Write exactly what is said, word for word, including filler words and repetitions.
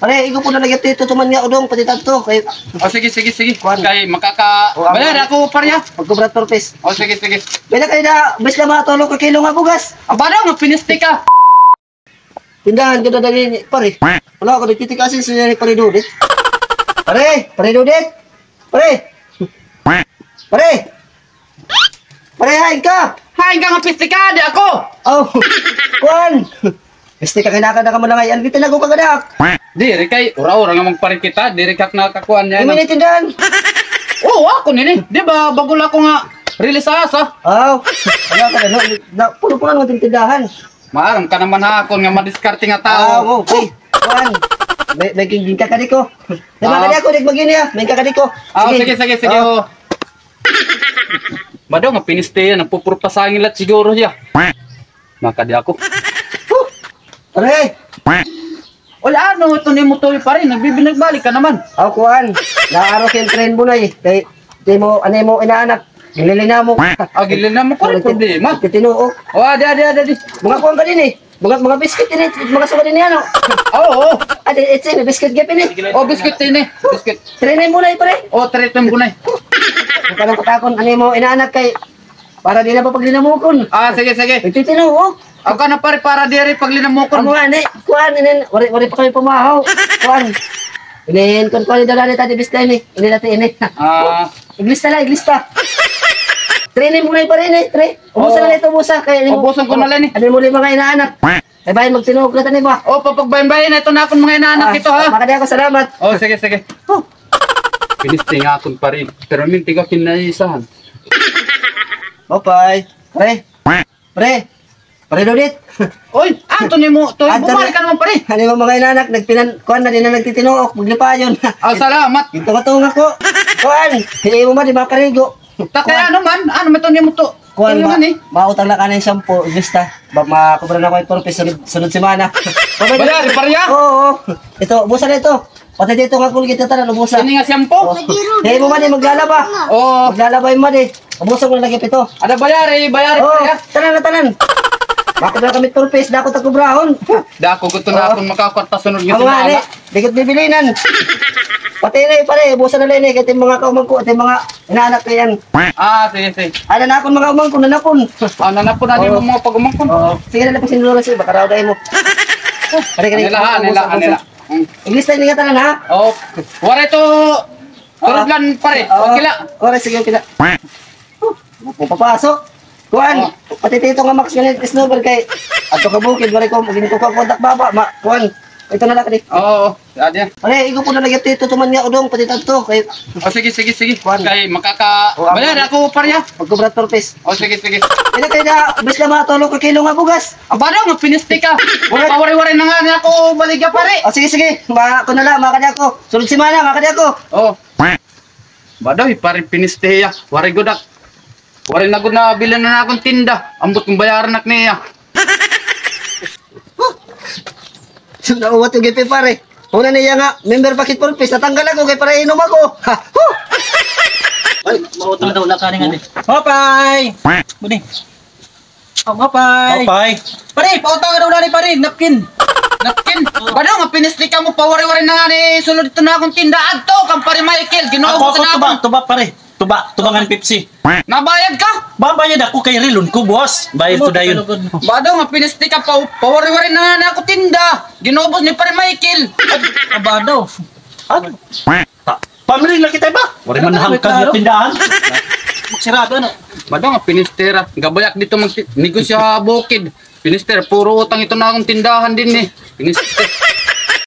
Pare, igo po na lagi ito, ito man nga udong, pati tanto. Kay, o, sige, sige, sige. Kuan. Kay makaka-, o, ang bayad ako, pare, ha? Pagkubra, Torpes. O, sige, sige. Pwede kayo na, bis na mga tulo ka kilo nga bugas. Aba daw, nga pinisti ka. Tindahan ka na dali ni, pare. Wala ako, nagtitikasin sa ni Pare Dudit. Pare, Pare Dudit. Pare. Pare. Pare, hain ka? Hain ka nga piste ka, di ako. Oh, kuan. Piste ka, kinaka na ka mo na ngay-an. Di tinago ka gadak. Diri kay, ura-ura nga magparing kita, diri ka nakakuan niya. Imo ni tindahan? Oo, ako nini. Di ba, bagol ako nga release sa asa? Aw, wala ka na, na, puno-puno nga tindahan. Maaram ka naman ha akon nga madiskarte nga tao. Ah, okay. Kuan. May, may king-, king kakadi ko. Di ba, ah, kadi ako, di mag-ini, ah. May kakadi ko. Ah, sige, sige, sige, oh. Bado nga pinisti hiya, nagpupurpasangil la siguro hiya. Makadi ako. Huh! Pare! Wala, ano, ito ni mo tuloy pa rin. Nagbibinagbalik ka naman. Aw, kuan. Naaro kay train mo na eh. Kay, di mo, ano mo, inaanak. Gililinamok. Ah, gililinamok ko, problema. Titinuok. O, adi, adi, adi, adi. Mga kuan ka din eh. Mga, mga biscuit ini, mga suka din yan, oh. Oo, oo. Adi, it's in, biscuit gap ini. Oh, biscuit ini. Biscuit. Train mo na, pare. Oh, train mo na. Ang kanang katakon, ano mo, inaanak kay, para di na pa paglinamukon. Ah, sige, sige. Ito, ito, oh. Ako na, pare, para di rin paglinamukon. Amo nga, ni, kuan, inin, wari, wari pa kami pamahaw. Kuan. Inin, kuan, kuan, inin, dala ni tadi, bista ini. Ini natin, ini. Ah. Iglista na, iglista. Train mo na, pare, ini, train. Ubusan na ito, ubusan. Kay, ubusan ko na lang, eh. Ano mo rin mga inaanak? Ay, bayan, magtinuog na tani ba? O, papagbayan-bayan na ito na akong mga inaanak ito, ha? Makadi ako, salamat. O, sige, sige. Huh. Pinisting akon pare. Pero minti ka kinaisahan. Bye-bye. Pre. Pre. Pre Dodit. Oy, ato ni mo. To, bumalik ka naman, pare. Ano mo mga inaanak? Nagpinan, kuan na, di na nagtitinuok. Maglipayon. Ah, salamat. Ito ka tunga ko. Kuan. Hindi mo ba, di ba, karigo? Tatay, ano man? Ano man ito niya mo to? Kuan, ma-, mautang na ka na yung shampoo, bista. Ba, makubra na ko yung four Ps sunod, sunod semana. Bayari, pareha? Oo, oo. Ito, ubusan na ito. Pati dito nga Colgate na tanan, ubusan. Ini nga shampoo? Oo. Hey, mo man yung maglalaba. Oo. Maglalaba yung madi. Ubusan ko na lagi pito. Ada bayari, bayari, pareha. Tanan na, tanan. Makubra kami four Ps, dako ta kubrahon. Dako, gusto na akong makakwarta sunod nga semana. Di ko bibilinan. Pati ini, pare, ubusan na lang ini, kay ito yung mga kaumangko, ito yung mga inaanak ko yan. Ah, sige, sige. Ay, nanakon mga umangkon, nanakon. Ah, nanakon na yung mga pag-umangkon. Oo. Sige na lang, pagsinulo na siya, baka raw dahil mo. Pare, kani, anila, ha, anila, anila. English tayo nga tanan, ha? Oo. Waray to, turog lang, pare. Oo. Okay lang. Waray, sige, okay lang. Huh, mapapaso. Kuan, pati tito nga Max ganit, snowball kay, ato ka bukid, waray ko, maging ko ka kontak baba, ma, kuan. Ito na lang, kadi. Oo, oo. Adi. Pare, igo po na lagi ito, ito man nga udong, pati tanto. Kay, o, sige, sige, sige. Kuan. Kay makaka-, o, bayad ako, pare, ha? Magkubra four Ps. O, sige, sige. Ini kay na, bis na mga tulo ka kilo nga bugas. Aba daw, nga pinisti ka. Wala. Pawari-wari na nga niya ako, baliga, pare. O, sige, sige. Ma, ko na lang, makadi ako. Sunod semana, makadi ako. O. Badoy, pare, pinisti hiya. Waray gud ak. Waray na gud nabilin na akon tinda. Ambot kung bayaran ak niya. So, nauwat yung gipi, pare. Una niya nga, member pa kit four Ps, natanggal ako kay para inom ako. Ha? Huh! Ay, mautang daw na kaningan eh. Hopay! Budi. Oh, mapay. Mapay. Pare, pautang daw na ni pare, napkin. Napkin? Badoy, nga pinisti ka mo, pawari-wari na nga ni sulod ito na akong tinda. Adto kang pare Michael, ginuubos na ako. Tuba, tuba, pare. Tuba, tuba nga ni Pepsi. Nabayad ka? Babayad ako kay rilon ko, boss. Bayad ko dayon. Badoy, nga pinisti ka, pa, pawari-wari na nga na ako tinda. Ginuubos ni pare Michael. Abado. Ano? Ta-, pamiling na kita ba? Waray man hangkag nga tindahan. Magsirado, ano? Badoy nga pinistera. Gabayak dito magnegosyo ha bukid. Pinister, puro utang ito na akong tindahan din eh. Pinister.